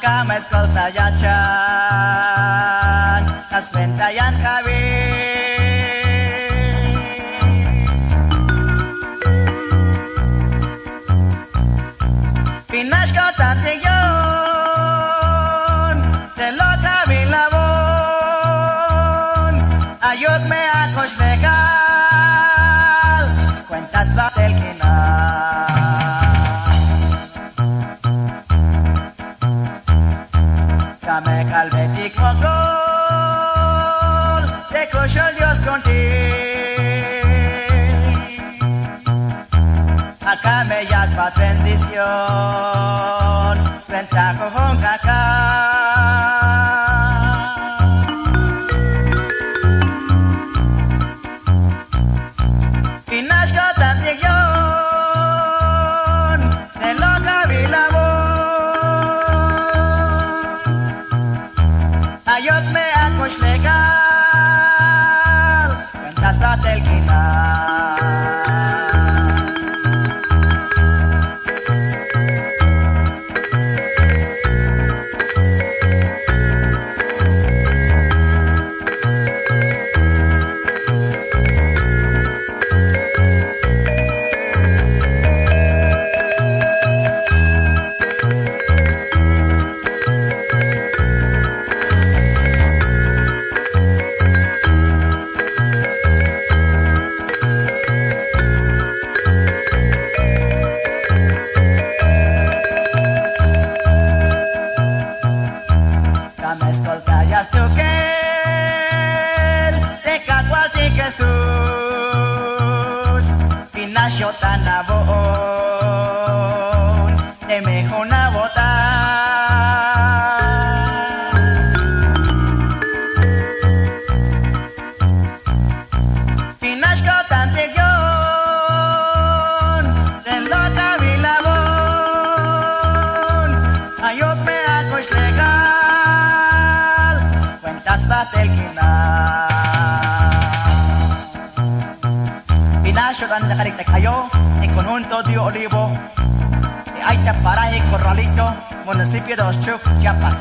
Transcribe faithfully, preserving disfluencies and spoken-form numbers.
Kame skoltayachan, la swentayan kawil. Bin nax ko'tantik yo'on te lok'awil awon, ayuk me akoxlejal skuenta sbajtel k'inal. Kame kalbetik mokol te koxol Dios konti. Ak'a me yak'bat bendición swenta jo'on kaka. Bin nax ko'tantik yo'on te lok'awil awon, ayuk me akoxlejal skuenta sbajtel k'inal. Kame skoltaya stukel te Kajwaltik Jesús. Bin nax yo'tan awo'on teme jo'on awo'tan. Bin nax ko'tantik yo'on te lok'awil awon, ayuk me akoxlejal skuenta sbajtel k'inal. Bin nax yo'tan te k'arik te k'ayo, te conjunto Río Olivo, te ay ta paraje Corralito, municipio de Oxchuc, Chiapas.